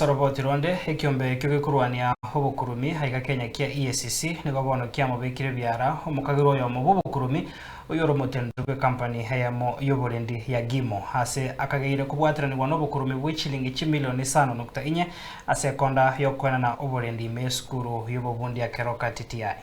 Ase oroboti ronde, ekiombe ekio gekorwania obokurumi aiga Kenya kia EACC nigo bono kiamobekire ebiara omokagerwa oyomo bw'obokurumi oyio ore omoteneneri bw'ekampani eyemo y'oborendi ya Gimo ase akageire kobwateranigwa n'obokurumi bwe chilingi chimilioni isano nukta inye ase ekonda y'okoenana oborendi ime y'esukuru y'obobundi ya Keroka TTI.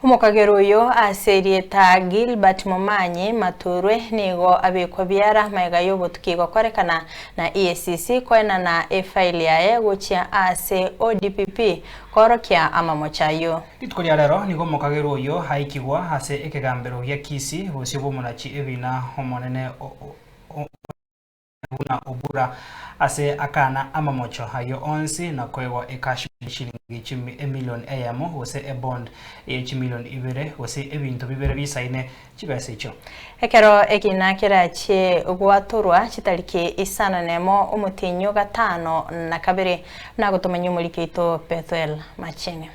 Omokagera oyo ase erieta Gilbert Momanyi Maturwe nigo abekwa biara magega y'obotuki gokorekana na EACC koenana efaili yaye gochia ase ODPP koorokia amamocho ayio. Rituko ria rero nigo omokagerwa oyio aikigwa ase ekegambero gia Kisii bosio bw'omonachi ebina omonene buna Obura ase akana amamocho ayio onsi na koegwa ecash ye chilingi emilion eyemo gose ebond ye chimilion ibere gose ebinto bibere bisaine chibesa echio. Ekero ekina kerachie gwatorwa chitariki isano nemo omotienyi o gatano na kabere, nagotomanyia omoriki oito Bethuel Machini.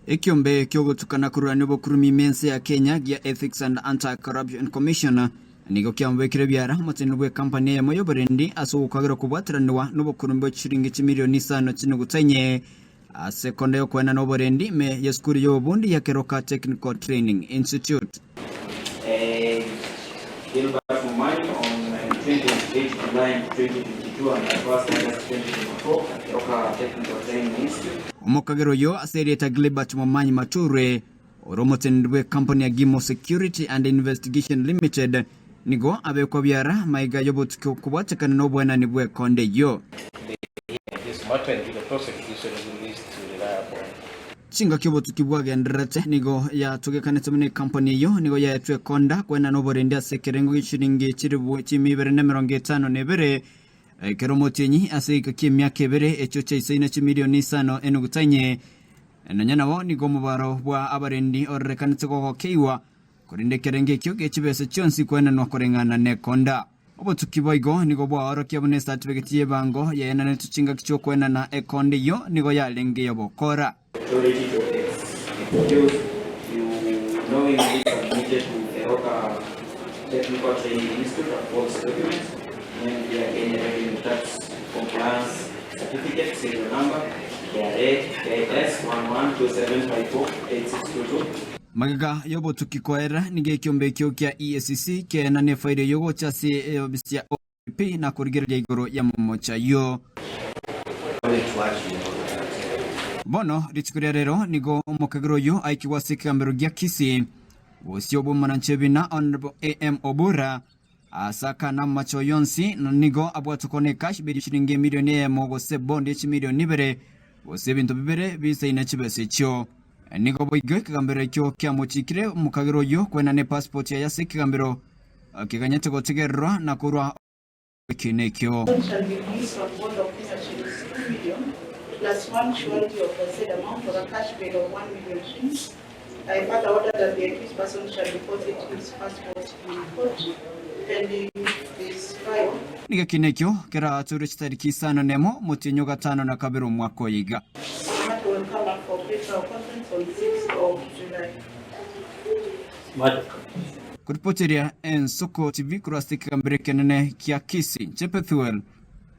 Ekiombe ki'ogotukana korwania obokurumi ime ense ya Kenya gia Ethics and Anti-Corruption Commission nigo kiamobekire ebiara omoteneneri bw'ekampani eyemo y'oborendi ase ogokagerwa kobwateranigwa n'obokurumi bwe chiringi chimilioni isano chinuguta inye ase ekonda y'okoenana oborendi ime y'esukuru y'obobundi ya Keroka Technical Training Institute. Gilbert Momanyi on 28 July 2022 and 1st August 2024 at Keroka Technical Training Institute. Omokagera oyo ase erieta Gilbert Momanyi Maturwe, ore omoteneneri bw'ekampuni ya Gimo Security and Investigation Limited, nigo abekwa biara maiga y'obotuki okobwatekana n'oboenani bw'ekonda eyio. This matter and the prosecution released to rely upon. Chingaki obotuki bwagendererete nigo yatogekanete buna ekampani eyio nigo yaetwe ekonda koenana oborendi ase ekerengo gie chiringi chilifu chimia ibere na emerongo etano na ebere ekero omotienyi ase egeka ki'emiaka ebere echio chiaisaine chimilioni isano enuguta inye. Nonya nabo nigo omobaro bwa abarendi ororekanete gogokeigwa, korende ekerengo ekio gie chibesa chionsi koenanwa koreng'ana nekonda. Obotuki boigo nigo bwaorokia buna esatibeketi y'ebango yaenanetwe chingaki chi'okoenana ekonda eyio nigo yarenge ey'obokora. Authority to ex-introduce you knowingly submitted to Keroka Technical Training Institute a false document named their Kenya Revenue Tax Compliance Certificate serial number KRA KS 1127548622. Magega y'obotuki koera, nigo ekiombe ekio kia EACC kiaenana efairi eyio gocha ase eofisi ya ODPP na korigereria igoro y'amamocho ayio. Bono rituko ria rero nigo omokegiro oyio aikigwe ase ekegambero gia Kisii, bosio bw'omonanchi ebina Honourable AM Obura, ase akana amamocho ayio onsi, na nigo abwatwe kona ecash bill chiringi emilioni eyemo gose bond ye chimilioni ibere gose ebinto bibere bisaine chibesa echio. Nigo boigo ekegambero ekio kiamochikire omokagera oyio kwenana epassport yaye ase ekegambero keganyete gotegererwa na korwa ekiina ekio. Shall be released on bond of Kenya shillings 2 million plus one surety of the said amount or a cash bail of 1 million shillings. I further order that the accused person shall deposit his passport in court pending this trial. Nigo ekiina ekio kerature chitariki isano nemo omotienyi o gatano na kabere omwaka oyo iga. The matter will come up for pre-trial conference on 6th of July. Koripoteria Ensoko TV korwa ase ekegambero ekenene kia Kisii, Inche Pethuel.